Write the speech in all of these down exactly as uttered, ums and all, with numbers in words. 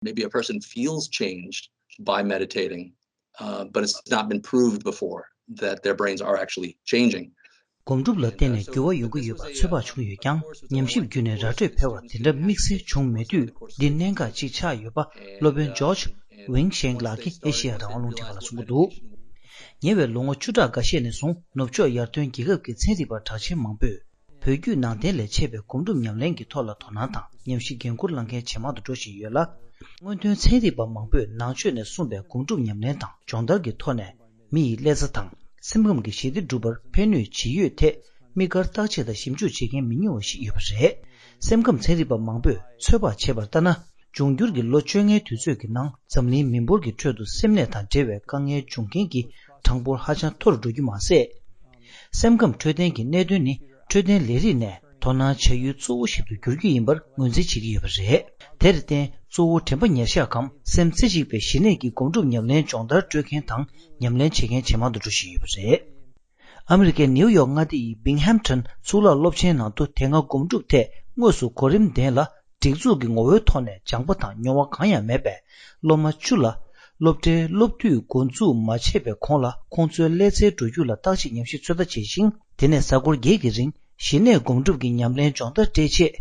Maybe a person feels changed by meditating, uh, but it's not been proved before that their brains are actually changing. སྒོམ་སྒྲུབ་ལ་བརྟེན་ནས་འགྱུར་བ་ཡོང་གི་ཡོད་པ་ཚོད་དཔག་བྱུང་ཡོད་ཀྱང་། ཉམས་ཞིབ་བརྒྱུད་ནས་ར་སྤྲོད་འཕེར་བ་དེ་འདྲ་དམིགས་བསལ་བྱུང་མེད་དུས། འདི་གནད་འགག་ཅིག་ཆགས་ཡོད་པ་སློབ་དཔོན་ཇོརྗ་ཝིང་ཤེང་ལགས་ཀྱིས་ཨེ་ཤེ་ཡ་རང་དབང་རླུང་འཕྲིན་ཁང་ལ་གསུངས་ཀྱི་འདུག་ཉེ་བའི་ལོ་ངོ་བཅུ་ཕྲག་འགའ་ཤས་ནས་བཟུང་ནུབ་ཕྱོགས་ཡར་ཐོན་རྒྱལ་ཁབ་ཀྱི་ཚན་རིག་པ་གྲགས་ཅན་མང་པོས། བོད་བརྒྱུད་ནང་བསྟན་ལས་མཆེད་པའི་སྒོམ་སྒྲུབ་ཉམས་ལེན་གྱི་ཐོག་ལ་དོ་སྣང་དང་ཉམས་ཞིབ་འགན་འཁུར་གནང་མཁན་ཇེ་མང་དུ་འགྲོ་བཞིན་ཡོད་ལ། སྔོན་ཐོན་ཚན་རིག་པ་མང་པོས་ནང་ཆོས་ནས་གསུངས་པའི་སྒོམ་སྒྲུབ་ཉམས་ལེན་དང་སྦྱོང་བརྡར་གྱི་ཐོག་ནས། མི་ཡི་ཀླད་རྩ་དང་སེམས་ཁམས་ཀྱི་ཞི་བདེ་སྒྲུབ་པར་ཕན་ནུས་ཇི་ཡོད་ཐད། དམིགས་བཀར་བརྟག་དཔྱད་དང་ཞིབ་འཇུག་བྱེད་མཁན་མི་ཉུང་བ་ཞིག་ཡོད་པ་རེད། སེམས་ཁམས་ཚན་རིག་པ་མང་པོས་ཚོད་དཔག་བྱས་པར་ལྟར་ན། འབྱུང་འགྱུར་གྱི་ལོ་བཅོ་ལྔའི་དུས་ཚོད་ཀྱི་ནང་འཛམ་གླིང་མི་འབོར་གྱི་ཁྲོད་དུ་སེམས་ནད་དང་འབྲེལ་བའི་དཀའ་ངལ་འབྱུང་མཁན་གྱི་གྲངས་འབོར་ཧ་ཅང་མཐོ་རུ་འགྲོ་རྒྱུ་མ་ཟད། སེམས་ཁམས་འཕྲོད་བསྟེན་གྱི་གནད་དོན་ནི་འཕྲོད་བསྟེན་ལས་རིགས་ནས་དོ་སྣང་བྱ་ཡུལ་གཙོ་བོ་ཞིག་ཏུ་འགྱུར་རྒྱུ་ཡིན་པར་ངོས་འཛིན་བྱེད་ཀྱི་ཡོད་པ་རེད། དེར་བརྟེན། གཙོ་བོ་དྲན་པ་ཉེར་བཞག་གམ་སེམས་རྩེ་གཅིག་པའི་ཞི་གནས་ཀྱི་སྒོམ་སྒྲུབ་ཉམས་ལེན་སྦྱོང་བརྡར་སྤྲོད་མཁན་དང་ཉམས་ལེན་བྱེད་མཁན་ཇེ་མང་དུ་འགྲོ་བཞིན་ཡོད་པ་རེད། ཨ་མི་རི་ཀའི་ནིའུ་ཡོག་མངའ་སྡེ་ཡི་Binghamton གཙུག་ལག་སློབ་ཆེན་ནང་དུ་དེ་སྔ་སྒོམ་སྒྲུབ་ཐད་དངོས་སུ་གོ་རིམ་ལྡན་ལ་སྒྲིག་འཛུགས་ཀྱི་ངོ་བོའི་ཐོག་ནས་སྦྱངས་པ་དང་མྱོང་བ་གང་ཡང་མེད་པའི་སློབ་མ་བཅུ་ལ། སློབ་གྲྭའི་སློབ་དུས་འགོ་འཛུགས་མ་བྱས་པའི་གོང་ལ་ཁོང་ཚོའི་ཀླད་རྩའི་འགྲོ་རྒྱུག་ལ་བརྟག་དཔྱད་ཉམས་ཞིབ་ཚོད་ལྟ་བྱས་ཤིང་། དེ་ནས་གཟའ་འཁོར་བརྒྱད་ཀྱི་རིང་ཞི་གནས་སྒོམ་སྒྲུབ་ཀྱི་ཉམས་ལེན་སྦྱོང་བརྡར་སྤྲད་རྗེས།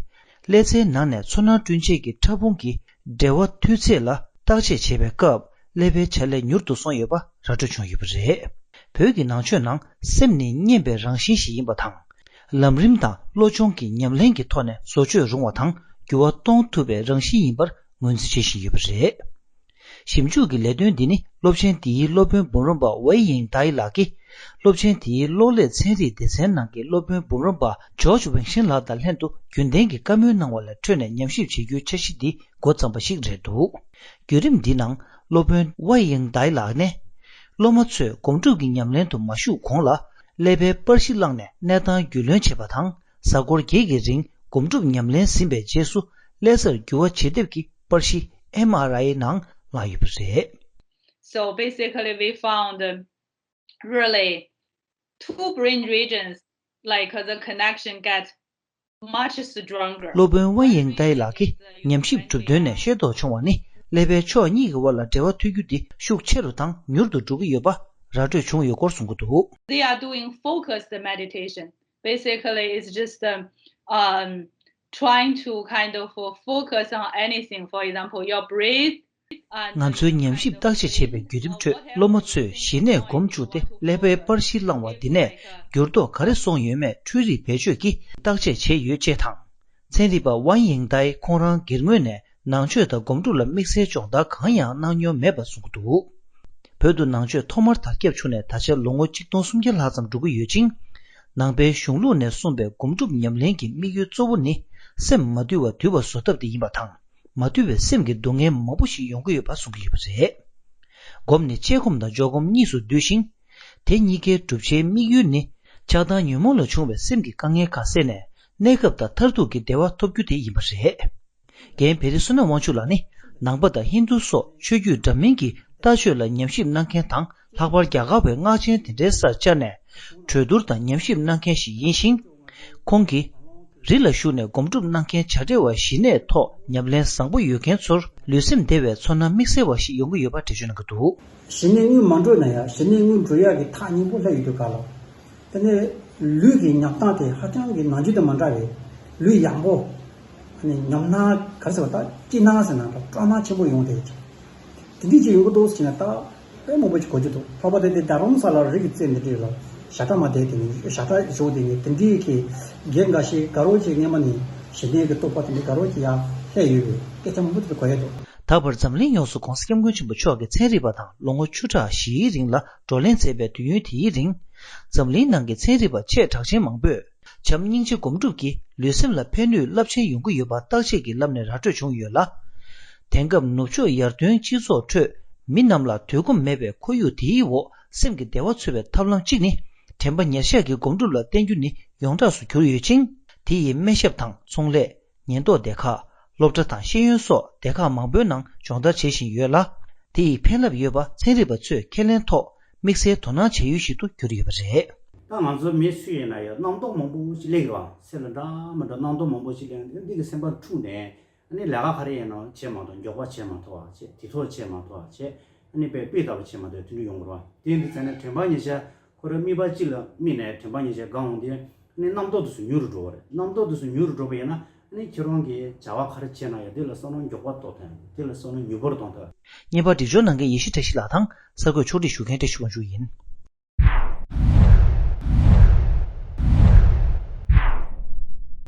ཀླད་རྩའི་ནང་ནས་ཚོར་སྣང་བསྐྲུན་བྱེད་ཀྱི་ཕྲ་ཕུང་གི་འབྲེལ་བ་འཐུས་ཚད་ལ་བརྟག་དཔྱད་བྱེད་པའི་སྐབས། ཀླད་པའི་བྱ་ལས་མྱུར་དུ་སོང་ཡོད་པ་ར་སྤྲོད་བྱུང་ཡོད་པ་རེད། བོད་ཀྱི་ནང་ཆོས་ནང་སེམས་ནི་བརྙན་པའི་རང་བཞིན་ཞིག་ཡིན་པ་དང་། ལམ་རིམ་དང་བློ་སྦྱོང་གི་ཉམས་ལེན་གྱི་ཐོག་ནས་བཟོ་བཅོས་རུང་བ་དང་འགྱུར་བ་གཏོང་ཐུབ་པའི་རང་བཞིན་ཡིན་པར་ངོས་འཛིན་བྱེད་བཞིན་ཡོད་པ་རེད། ཞིབ་འཇུག་གི་ལས་དོན་འདི་ནི་སློབ་ཆེན་འདིའི་སློབ་དཔོན་འབུམ་རམས་པ་ཝེ་ཡིང་ཏའི་ལགས་ཀྱིས། སློབ་ཆེན་དེའི་གློག་ཀླད་ཚན་རིག་སྡེ་ཚན་ནང་གི་སློབ་དཔོན་འབུམ་རམས་པ་ཇོརྗ་ཝིང་ཤིན་ལགས་དང་ལྷན་དུ་རྒྱུན་ལྡན་གྱི་བཀའ་མོལ་གནང་བ་ལས་འཕྲོས་ནས་ཉམས་ཞིབ་བྱེད་རྒྱུའི་འཆར་གཞི་འདི་འགོ་བརྩམས་པ་ཞིག་རེད་འདུག་བརྒྱུད་རིམ་འདི་ནང་སློབ་དཔོན་ཝེ་ཡིང་ཏའི་ལགས་ནས། སློབ་མ་ཚོས་སྒོམ་སྒྲུབ་ཀྱི་ཉམས་ལེན་དུ་མ་ཞུགས་གོང་ལ། ཀླད་པའི་པར་གཞི་བླངས་ནས་གནས་སྟངས་རྒྱུས་ལོན་བྱེད་པ་དང་། གཟའ་འཁོར་བརྒྱད་ཀྱི་རིང་སྒོམ་སྒྲུབ་ཉམས་ལེན་ཟིན་པའི་རྗེས་སུ། ཀླད་རྩར་འགྱུར་བ་ཇི་ལྟར་གྱི་པར་གཞི་ཨེམ་ཨར་ཨའི་ནང་བླངས་ཡོད་པ་རེད། So basically, we found, um, really two brain regions, like, uh, the connection get much stronger. སློབ་དཔོན་ཝེ་ཡིང་ཏའི་ལགས་ཀྱིས་ཉམས་ཞིབ་གྲུབ་དོན་ནས་ཤེས་རྟོགས་བྱུང་བ་ནི། ཀླད་པའི་ཕྱོགས་གཉིས་ཀྱི་དབར་ལ་འབྲེལ་བ་མཐུད་རྒྱུ་དེ་ཤུགས་ཆེ་རུ་དང་མྱུར་དུ་འགྲོ་གི་ཡོད་པ་ར་སྤྲོད་བྱུང་ཡོད་སྐོར་གསུང་གི་འདུག They are doing focused meditation. Basically, it's just, um, um, trying to kind of, uh, focus on anything. For example, your breath. ང་ཚོའི་ཉམས་ཞིབ་བརྟག་དཔྱད་བྱས་པའི་བརྒྱུད་རིམ་ཁྲོད། སློབ་མ་ཚོས་ཞི་གནས་སྒོམ་བཅུག་སྟེ་ཀླད་པའི་པར་གཞི་བླངས་པ་འདི་ནས་འགྱུར་ལྡོག་ག་རེ་སོང་ཡོད་མེད་འཕྲུལ་རིག་བེད་སྤྱོད་ཀྱིས་བརྟག་དཔྱད་བྱས་ཡོད་ཅེས་དང་། ཚན་རིག་པ་ཝན་ཡིང་ཏའི་ཁོང་རང་སྒེར་ངོས་ནས་ནང་ཆོས་དང་སྒོམ་སྒྲུབ་ལ་དམིགས་བསལ་སྦྱོང་བརྡར་གང་ཡང་གནང་མྱོང་མེད་པ་གསུངས་ཀྱི་འདུག་བོད་དུ་ནང་ཆོས་ཐོག་མར་དར་ཁྱབ་བྱུང་ནས་ད་ཆ་ལོ་ངོ་ཆིག་སྟོང་སུམ་བརྒྱ་ལྷག་ཙམ་འགྲོ་གི་ཡོད་ཅིང་། ནང་པའི་གཞུང་ལུགས་ནས་གསུངས་པའི་སྒོམ་སྒྲུབ་ཉམས་ལེན་གྱི་དམིགས་ཡུལ་གཙོ་བོ་ནི། སེམས་མ་དུལ་བ་དུལ་བ་བཟོ་ཐབས་དེ་ཡིན་པ་དང་། མ་དུལ་བའི་སེམས་ཀྱི་སྡུག་བསྔལ་མང་པོ་ཞིག་ཡོང་གི་ཡོད་པ་གསུང་གི་ཡོད་པ་རེད། སྒོམ་ནི་དཔྱད་སྒོམ་དང་སྦྱོར་སྒོམ་གཉིས་སུ་འདུས་ཤིང་། དེ་གཉིས་ཀའི་བསྒྲུབ་བྱའི་དམིགས་ཡུལ་ནི། ཆགས་སྡང་ཉོན་མོངས་ལ་བྱུང་བའི་སེམས་ཀྱི་དཀའ་ངལ་ཁ་བསལ་ནས། གནས་སྐབས་དང་མཐར་ཐུག་གི་བདེ་བ་ཐོབ་རྒྱུ་དེ་ཡིན་པ་རེད། རྒན་བེ་རི་བསོད་ནམས་དབང་ཕྱུག་ལགས་ནི། ནང་པ་དང་ཧིན་རྡུ་སོགས་ཆོས་བརྒྱུད་འདྲ་མིན་གྱི་ལྟ་སྤྱོད་ལ་ཉམས་ཞིབ་གནང་མཁན་དང་། ལྷག་པར་རྒྱ་གར་བའི་སྔགས་ཆེན་དེ་འདྲའི་སར་བཅར་ནས། གྲོས་བསྡུར་དང་ཉམས་ཞིབ་གནང་མཁན་ཞིག་ཡིན་ཞིང་། ཁོང་གིས། རི་ལ་བཞུགས་ནས་སྒོམ་སྒྲུབ་གནང་མཁན་བྱ་བྲལ་བ་ཞི་གནས་ཐོག་ཉམས་ལེན་བཟང་པོ་ཡོད་མཁན་ཚོར་ལུས་སེམས་བདེ་བའི་ཚོར་སྣང་དམིགས་བསལ་བ་ཞིག་ཡོང་གི་ཡོད་པ་འགྲེལ་བརྗོད་གནང་གི་འདུག་ཞི་གནས་དངོས་མ་འགྲོ་ན་ཡང་ཞི་གནས་དངོས་འགྲོ་ཡག་གི་ཐག་སྙིང་པོ་སླེབས་ཡོད་དུས་ག་ལ། དེ་ནས་ལུས་ཀྱི་ཉམས་སྟངས་དེ་ཧ་ཅང་གི་ནང་རྒྱུན་དང་མ་འདྲ་བའི་ལུས་ཡང་པོ། ཨ་ནི་ཉམས་སྣང་ག་རེ་ཟེར་བ་ད་སྐྱིད་སྣང་ཟེར་ན་ད་སྤྲོ་སྣང་ཆེན་པོ་ཡོང་བསྡད་ཀྱི། དེ་འདྲ་ཅིག་ཡོང་གི་འདུག་ཟེར་ན་ད་དཔེ་མང་པོ་ཅིག་གོ་རྒྱུ་འདུག་ལྷག་པར་དུ་དེ་རྡ་རམ་ས་ལ་རི་གི་རྩེ་འདི་འདྲ་ལ་ཞྭ་ཁྲ་མ་བསྡད་དེ་ནི་ཞྭ་ཁྲ་བཞུགས་དེ་ནི་དེ་འདྲའི་གི་རྒན་འགའ་ཞིག་དགའ་རོགས་ཀྱིས་སྔས་མ་ནས་ཞི་གནས་ཀྱི་རྟོགས་པ་དེ་འདྲ་དགའ་རོགས་ཀྱིས་ཡར་སླེབས་ཡོད་པའི་སྐད་ཆ་མང་པོ་དེ་གོ་ཡ་འདུག་ད་བར་འཛམ་གླིང་ཡོངས་སུ་༧གོང་ས་༧སྐྱབས་མགོན་ཆེན་པོ་མཆོག་གིས་ཚན་རིག་པ་དང་ལོ་ངོ་བཅུ་ཕྲག་བཞིའི་རིང་ལ་བགྲོ་གླེང་མཛད་པའི་དུས་ཡུན་དེའི་རིང་། འཛམ་གླིང་ནང་གི་ཚན་རིག་པ་ཆེས་གྲགས་ཅན་མང་པོས། བྱམས་སྙིང་རྗེ་སྒོམ་སྒྲུབ་ཀྱིས་ལུས་སེམས་ལ་ཕན་ནུས་རླབས་ཆེན་ཡོང་གི་ཡོད་པ་བརྟག་དཔྱད་ཀྱི་ལམ་ནས་ར་སྤྲོད་བྱུང་ཡོད་ལ། དེང་སྐབས་ནུབ་ཕྱོགས་ཡར་ཐོན་སྤྱི་ཚོགས་ཁྲོད་མི་རྣམས་ལ་དུས་ཁོམ་མེད་པའི་ཁོར་ཡུག་དེའི་འོག་སེམས་ཀྱི་བདེ་བ་འཚོལ་བའི་ཐབས་ལམ་གཅིག་ནི་དྲན་པ་ཉེར་བཞག་གི་སྒོམ་སྒྲུབ་ལ་བརྟེན་རྒྱུ་ནི་ཡོངས་གྲགས་སུ་གྱུར་ཡོད་ཅིང་། དེ་ཡི་སྨན་ཞབས་དང་ཚོང་ལས། ཉེན་རྟོག་སྡེ་ཁག་སློབ་གྲྭ་དང་ཤེས་ཡོན་སོགས་སྡེ་ཁག་མང་པོའི་ནང་སྦྱོང་བརྡར་བྱེད་བཞིན་ཡོད་ལ། དེ་ཡི་ཕན་རླབས་ཡོད་པ་ཚན་རིག་པ་ཚོས་ཁས་ལེན་ཐོག་དམིགས་བསལ་དོ་སྣང་བྱེད་ཡུལ་ཞིག་ཏུ་གྱུར་ཡོད་པ་རེད། ད་ང་ཚོ་མི་སུ་ཡིན་ན་ཡང་རྣམ་རྟོག་མང་པོ་ཞིག་སླེབས་ཀྱི་རེད་བ། སེམས་ལ་འདྲ་མི་འདྲ་རྣམ་རྟོག་མང་པོ་ཞིག་སླེབས་ནས་འདི་གི་སེམས་པ་འཁྲུགས་ནས་ ཨ་ནི་ལས་ཀ་ག་རེ་ཡིན་ནའང་བྱེད་མ་ཐུབ། མགྱོགས་པ་བྱེད་མ་ཐུབ་པ་བྱེད། དུས་ཐོག་བྱེད་མ་ཐུབ་པ་བྱེད། ཨ་ནི་དཔེ་སྤུས་དག་པ་བྱེད་མ་ཐུབ་དེ་འདྲ་ཡོང་གི་རེད་བ། དེ་འདི་ཚེ་ནས་དྲན་པ་ཉེར་བཞག་ཁོ་རང་དམིགས་པ་གཅིག་ལ་དམིགས་ནས་དྲན་པ་ཉེར་བཞག་སྒང་འོང་དུས་ཨ་ནི་རྣམ་རྟོག་དེ་ཚོ་ཉུང་རུ་འགྲོ་བ་རེད། རྣམ་རྟོག་དེ་ཚོ་ཉུང་རུ་འགྲོ་བ་ཡིན་ན་ཨ་ནི་ཁྱེད་རང་གིས་བྱ་བ་ག་རེ་བྱེད་ན་ཡང་དེ་ལ་བསམ་བློ་མགྱོགས་པར་གཏོང་ཐུབ། དེ་ལ་བསམ་བློ་མྱུར་པོར་གཏོང་ཐུབ། བརྙན་པར་སྒྲིག་སྦྱོར་གནང་མཁན་ཡེ་ཤེས་བཀྲ་ཤིས་ལགས་དང་གསར་འགོད་ཕྱོགས་སྒྲིག་ཞུ་མཁན་བཀྲ་ཤིས་དབང་ཕྱུག་ཡིན།